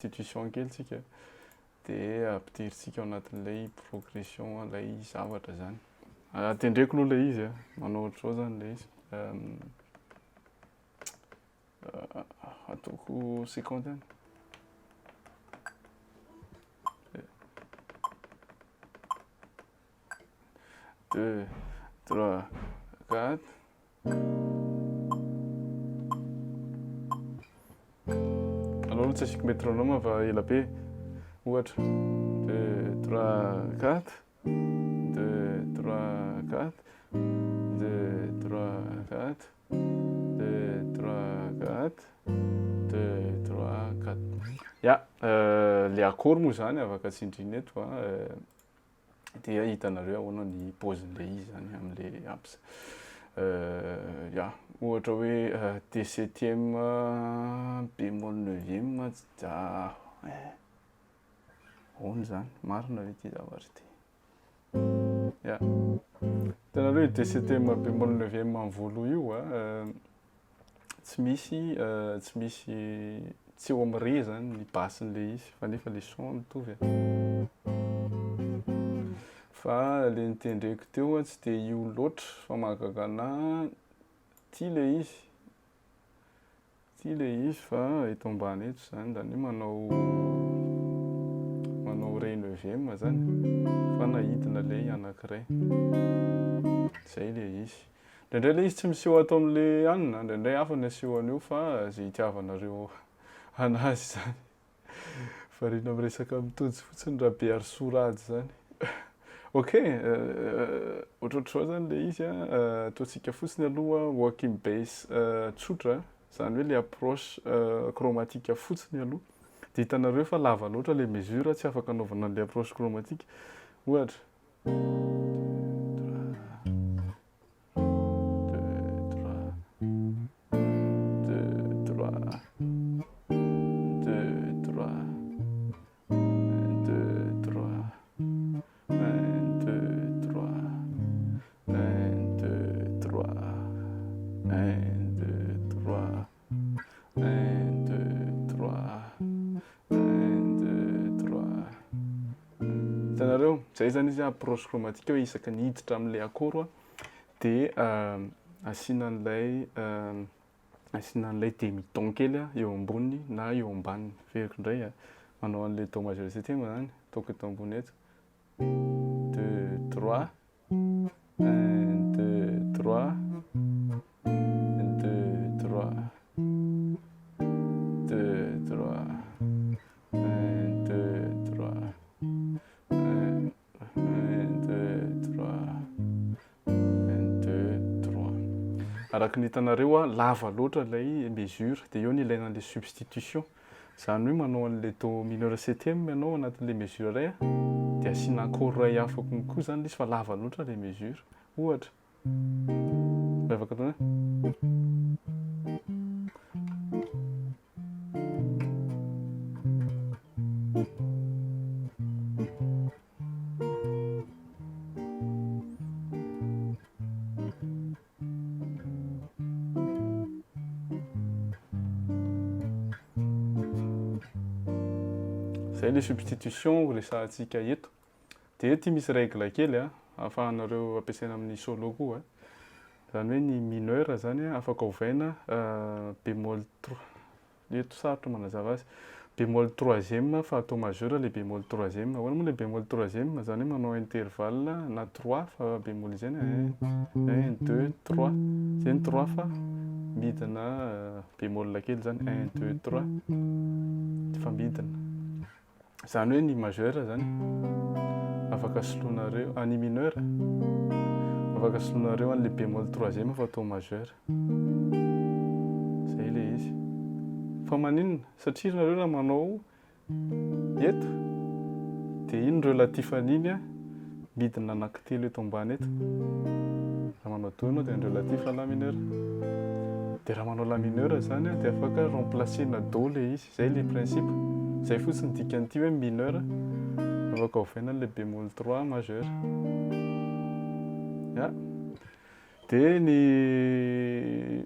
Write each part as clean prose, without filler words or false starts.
Substitution kely tsika dia ampidirintsika ao anatin'ilay progression ilay zavatra zany. Tendreko aloha ilay izy a, manao ohatr'izao zany ilay izy. Ataoko 50 ihany. Deux, trois, quatre. Aleo aloha tsy asiako métronome fa ela be. Ohatra, deux, trois, quatre, deux, trois, quatre, deux, trois, quatre, deux, trois, quatre, deux, trois, quatre. Ya, le accord moa zany afaka tsindriana eto a. Dia hitanareo ahoana ny paozin'ilay izy zany amin'ilay apps. Ya, ohatra hoe D septième bémol neuvième da ahoana izany? Marina ve ity zavatra ity? Ya, hitanareo io D septième bémol neuvième amin'ny voalohany io a, tsy misy tsy misy tsy eo amin'ny ré zany ny basse-n'ilay izy fa nefa le son mitovy e. Fa le nitendreko teo a tsy de io loatra fa mahagaga anah ty le izy, ty le izy fa eto ambany eto zany, zany hoe manao manao ré neuvième zany fa naidina le anankiray, zay le izy. Indraindray ilay izy tsy miseho ato amin'ilay anona, indraindray hafa ny asehony eo fa izay itiavanareo anazy izany. Variana miresaka amin'i Tojo fotsiny Rabearisoa Rado izany. Ok, ohatrohatr'izao izany ilay izy an, ataontsika fotsiny aloha walking bass tsotra, izany hoe ilay approche chromatique fotsiny aloha. Dia hitanareo fa lava loatra ilay mesure, tsy afaka anaovana an'ilay approche chromatique. Ohatra. Un, deux, trois. Un, deux, trois. Hitanareo? Izay izany izy approche chromatique hoe isaky ny hiditra amin'ilay accord dia asiana an'ilay asiana an'ilay demi-ton kely eo amboniny na eo ambaniny. Averiko indray a, manao an'ilay do majeur septième izany, ataoko eto ambony eto. Deux, trois. Un, deux, trois. Deux, trois. Deux, trois. Un, deux, trois. Un, un, deux, trois. Un, deux, trois. Araka ny hitanareo a, lava loatra ilay mesure, dia eo no ilaina an'ilay substitution. Izany hoe manao an'ilay do mineur septième ianao anatin'ilay mesure iray a, dia asiana accord iray hafa konkoa izany ilay izy fa lava loatra ilay mesure. Ohatra, afaka atao hoe. Zay le substitution ho resahantsika eto. Dia ity misy règle kely a, ahafahanareo ampiasaina amin'ny solo koa. Izany hoe ny mineur zany afaka ovaina bémol trois. Eto sarotra manazava azy. Bémol troisième fa atao majeur ilay bémol troisième. Ahoana moa ilay bémol troisième? Izany hoe manao intervalle na trois fa bémol izay ny un, un, deux, trois. Izay ny trois fa midina bémol kely izany un, deux, trois fa midina. Izany hoe ny majeur izany afaka soloinareo, ny mineur afaka soloinareo an'ilay bémol troisième fa atao majeur. Zay ilay izy. Fa maninona? Satria nareo raha manao eto dia iny relatif an'iny a midina anankitelo eto ambany eto. Raha manao do ianao dia ny relatif la mineur. Dia raha manao la mineur izany a dia afaka remplacer-na do ilay izy. Zay ilay principe. Zay fotsiny dikan'ity hoe mineur afaka ovaina an'ilay bémol trois majeur. Ya. Dia ny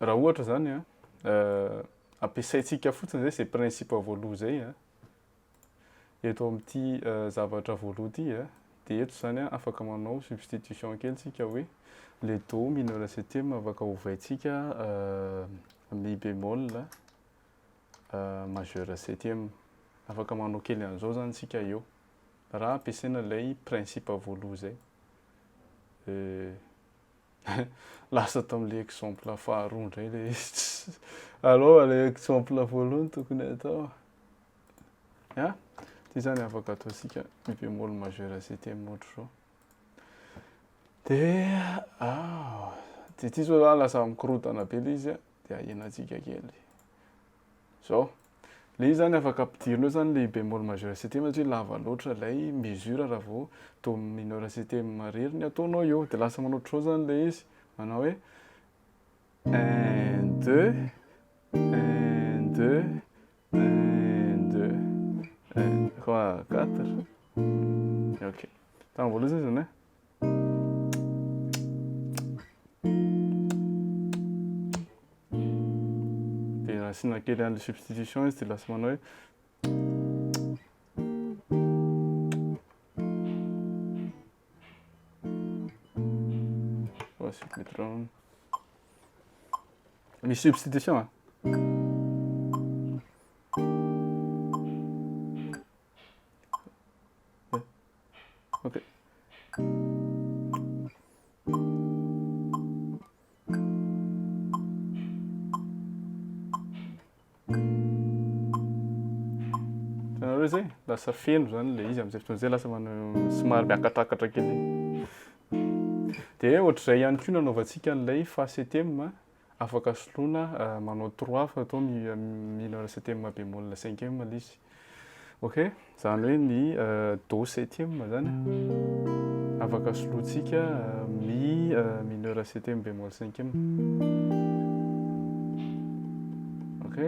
raha ohatra izany an, ampiasaintsika fotsiny zay zay principe voaloha zay a, eto amin'ity zavatra voaloha ity a, dia eto zany a afaka manao substitution kely tsika hoe le do mineur septième afaka ovaintsika mi bémol majeur septième. Afaka manao kely an'izao zany tsika eo raha ampiasaina ilay principe voaloha zay. Lasa tamin'ilay exemple faharoa indray ilay izy. Aleo ilay exemple voalohany tokony atao. Ya, ity zany afaka ataontsika mi bémol majeur septième ohatr'izao. Dia ah, dia ity zao lasa mikorontana be ilay izy dia ahenantsika kely. Zao. Ilay izy zany afaka ampidirina eo zany ilay bémol majeur septième satria lava loatra ilay mesure raha vao do mineur septième irery ny ataonao eo. Dia lasa manao ohatr'izao zany ilay izy. Manao hoe un deux, un deux, un deux, un trois quatre. Ok. Tamin'ny voalohany zany izany hoe. Dia asiana kely an'ilay substitution izy dia lasa manao hoe. Misy substitution a. Ok. Hitanareo izay? Lasa feno zany ilay izy amin'izay fotoana izay lasa manao somary miakatrakatra kely. Dia ohatr'izay ihany koa nanaovantsika an'ilay fa septième afaka soloina manao trois fa atao mineur septième bémol cinquième ilay izy. Ok, izany hoe ny do septième zany afaka solointsika mi mineur septième bémol cinquième. Ok,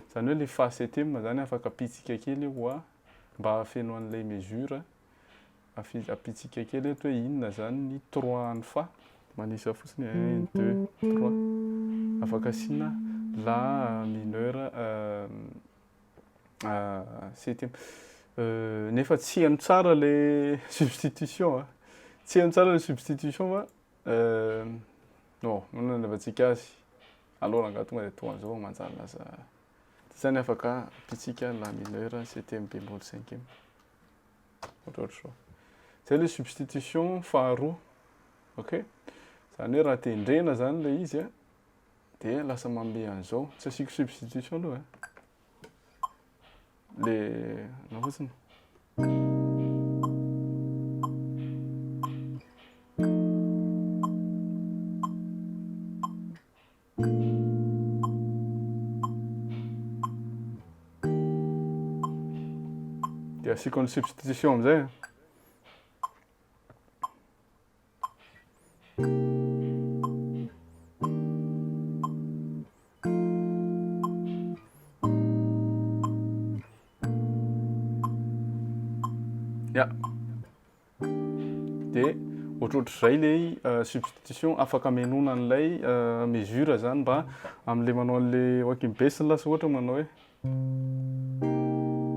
izany hoe le fa septième zany afaka ampitsika kely eo a mba hahafeno an'ilay mesure, ampitsika kely eto hoe inona zany ny trois an'ny fa, manisa fotsiny un, deux, trois, afaka asiana la mineur Septième. Nefa tsy heno tsara le substitution a. Tsy heno tsara le substitution fa non, no nanaovantsika azy. Aleo rangahy tonga dia toa an'izao fa manjary lasa Ty zany afaka ampitsika la mineur septième bémol cinquième. Ohatrohatr'izao. Zay le substitution faharoa. Ok? Zany hoe raha tendrena zany le izy a, dia lasa manome an'izao. Tsy asiako substitution aloha e. Le anao fotsiny. Dia asiako ny substitution amizay. Ya. Dia ohatrohatr'izay ilay substitution afaka amenoana an'ilay mesure zany mba amin'ilay manao an'ilay walking bass lasa ohatra manao hoe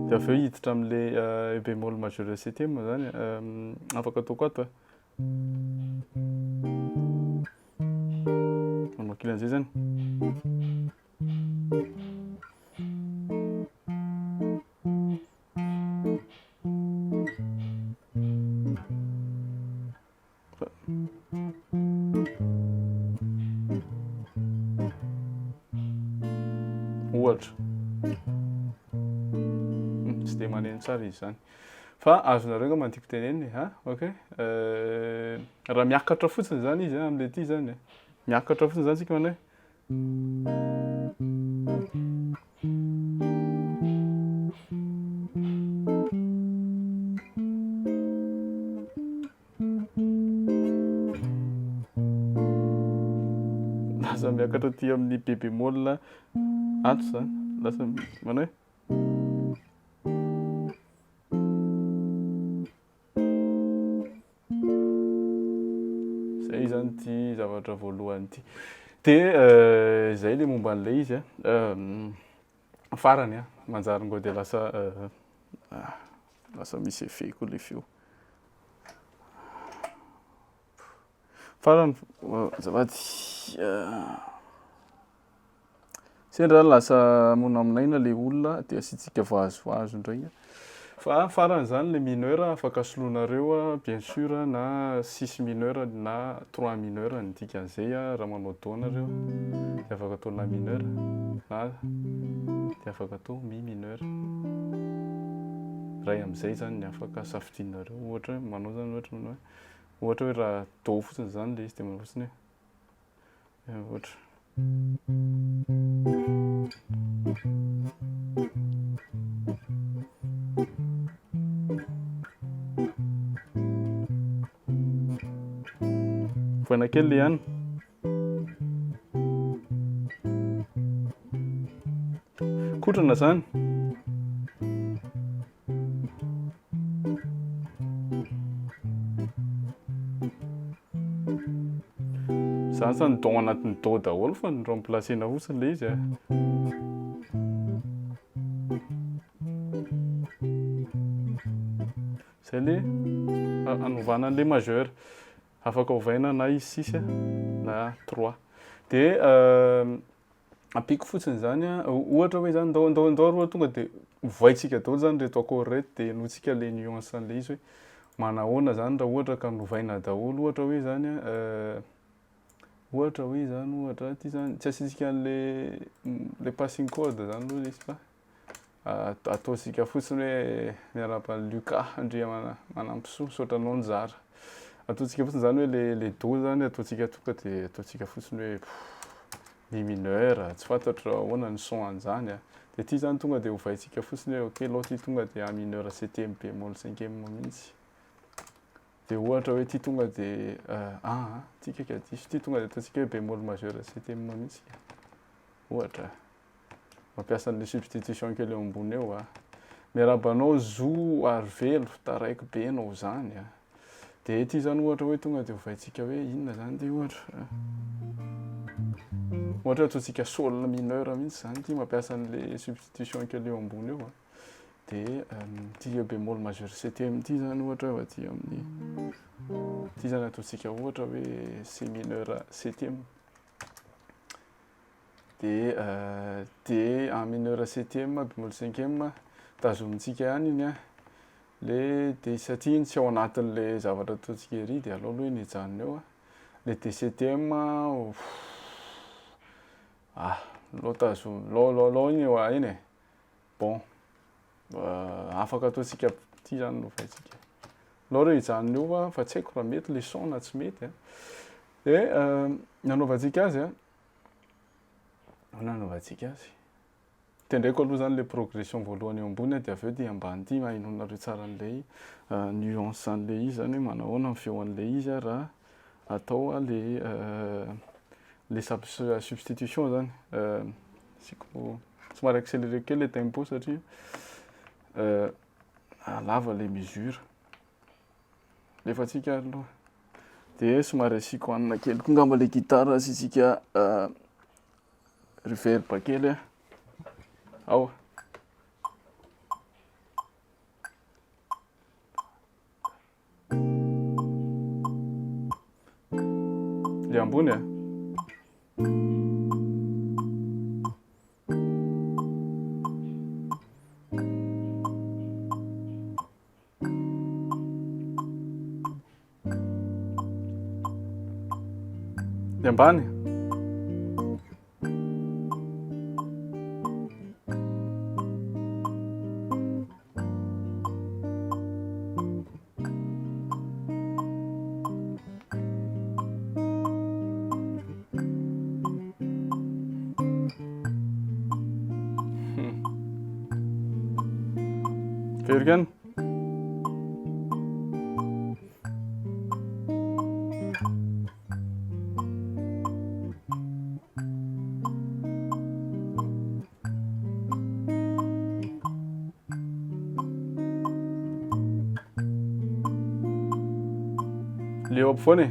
dia avy eo hiditra amin'ilay E bémol majeur septième zany afaka ataoko ato e. Manao kely an'izay zany. Ohatra. Tsy dia maneno tsara izy izany. Fa azonareo angamba ny tiako tenenina e, ha? Ok. Raha miakatra fotsiny izany izy amin'ilay ity izany e. Miakatra fotsiny izany tsika manao hoe. Lasa miakatra aty amin'ny B bémol ato izany. Lasa manao hoe. Zay zany ity zavatra voalohany ity. Dia zay le momba an'ilay izy a. Farany a, manjary ngo dia lasa lasa misy effet koa le feo. Farany, azafady, sendra lasa monamonaina le olona dia asiantsika vazovazo indray. Fa farany zany le mineur afaka soloinareo bien sûr na six mineur na trois mineur ny dikan'izay raha manao do nareo dia afaka atao la mineur na dia afaka atao mi mineur. Iray amin'izay zany ny afaka safidianareo ohatra hoe manao zany ohatra manao hoe ohatra hoe raha do fotsiny zany le izy dia manao fotsiny hoe Ohatra. Voaina kely le ihany. Kotrana zany. Zany sa ny do anatin'ny do daholo fa ny remplacer-na fotsiny ilay izy a. Zay le anovana an'ilay majeur. Afaka ovaina na izy six na trois. Dia Ampiako fotsiny izany an, ohatra hoe izany ndao ndao ndao aloha tonga dia ovaintsika daholo izany ireto accord ireto dia henointsika ilay nuance an'ilay izy hoe manahoana izany raha ohatra ka novaina daholo ohatra hoe izany an, ohatra hoe izany ohatra ity izany tsy asiantsika an'ilay ilay passing chord izany aloha ilay izy fa Ataontsika fotsiny hoe miarahaba an'i Lucas Andriamanampisoa, misaotra anao nizara. Ataontsika fotsiny izany hoe le le do izany ataontsika tonga dia ataontsika fotsiny hoe mi mineur, tsy fantatro ahoana ny son an'izany a. Dia ity izany tonga dia ovaintsika fotsiny hoe ok alao ity tonga dia A mineur septième bémol cinquième mihitsy. Dia ohatra hoe ity tonga dia aa ity kaiky diso, ity tonga dia ataontsika hoe bémol majeur septième mihitsy ohatra. Mampiasa an'ilay substitution kely eo ambony eo a. Miarahaba anao Zo Arivelo, taraiky be enao zany a. Dia ity zany ohatra hoe tonga dia ovaintsika hoe inona zany ity ohatra. Ohatra hoe ataontsika sol mineur mihitsy zany ity mampiasa an'ilay substitution kely eo ambony eo a. Dia ity E bémol majeur septième ity zany ohatra hoe aty amin'ny ity zany ataontsika ohatra hoe C mineur septième. Dia D A mineur septième bémol cinquième, tazomintsika ihany iny an, le D satria iny tsy ao anatin'le zavatra ataontsika ery dia aleo aloha iny hijanona eo an, le D septième ah aleo tazomy aleo aleo aleo iny eo iny e, bon afaka ataontsika ity zany no ovaintsika, aleo re hijanona eo fa tsy haiko raha mety le son na tsy mety an, dia ny anaovantsika azy an. Ahoana no anaovantsika azy? Tendreko aloha izany ilay progression voalohany eo ambony dia avy eo ity ambany ity mba hahenoanareo tsara an'ilay nuance an'ilay izy izany hoe manahoana ny feo an'ilay izy raha atao ilay ilay substitution izany. Asiako somary accéléré kely ilay tempo satria lava ilay mesure. Alefantsika ary aloha. Dia somary asiako hanina kely koa angamba ilay gitara asiantsika reverb kely a. Ao. Ilay ambony a. Ny ambany. Very ihany. Le eo ampovoany e.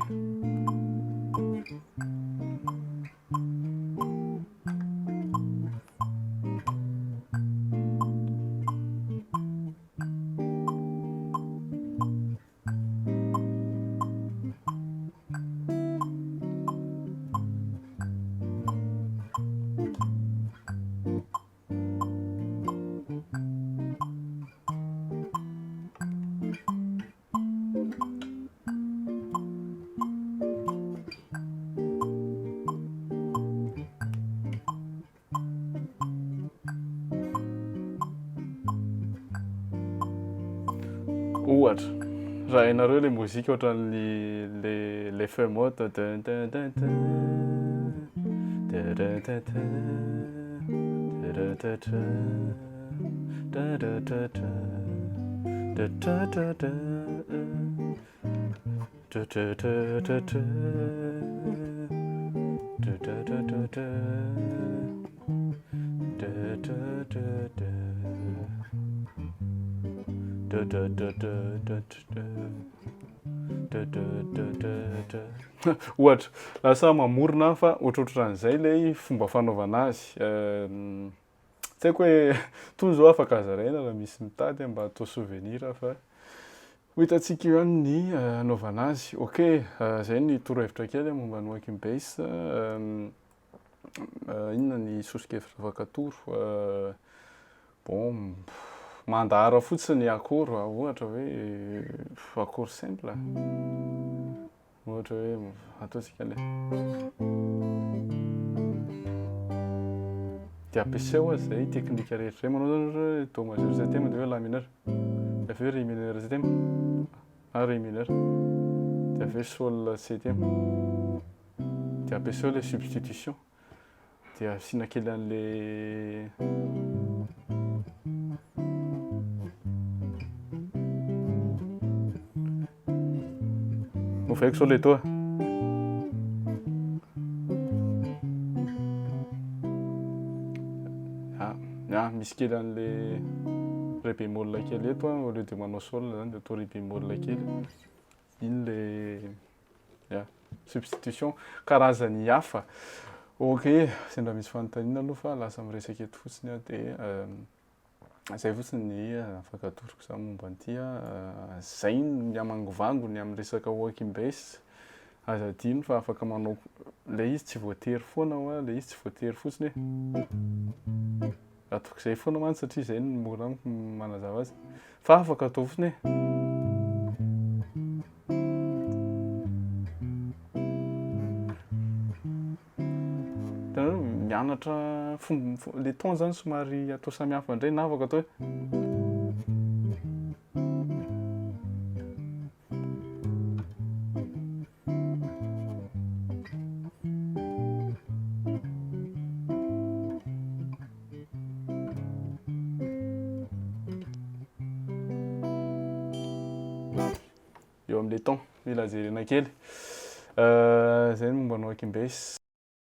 Ohatra, raha hainareo ilay mozika ohatran'ny le le feu mode dun dun dun dun dun dun dun dun Ohatra, lasa mamorona aho fa ohatrohatran'izay ilay fomba fanaovana azy. Tsy haiko hoe itony izao afaka zaraina raha misy mitady mba atao souvenir fa ho hitantsika eo ihany ny hanaovana azy. Ok, izay ny torohevitra kely momba ny Walking Bass. Inona ny soso-kevitra afaka atoro? Bon, mandahara fotsiny accord ohatra hoe accord simple. Ohatra hoe ataontsika le dia ampiasao aza izay teknika rehetra izay manao zany ohatra hoe do majeur septième dia hoe la mineur dia avy eo ré mineur septième na ré mineur dia avy eo sol septième dia ampiasao ilay substitution. Dia asiana kely an'le Ovaiko zao le do. Ah, ah, misy kely an'le ré bémol kely eto au lieu de manao sol zany de atao ré bémol kely. Iny le Ya, substitution, karazany hafa. Ok, sendra misy fanontaniana aloha fa lasa miresaka eto fotsiny aho dia izay fotsiny ny afaka atoroko za momba an'ity a. Zay ny hamangovango ny amin'ny resaka walking bass. Aza adino fa afaka manao ilay izy tsy voatery foana hoa, ilay izy tsy voatery fotsiny hoe ataoko izay foana mantsy satria izay no mora amiko manazava azy fa afaka atao fotsiny hoe Hitanareo, mianatra fomba, le ton zany somary atao samihafa indray na afaka atao hoe. Eo amin'ilay ton, mila jerena kely. Izay ny momba ny Walking Bass.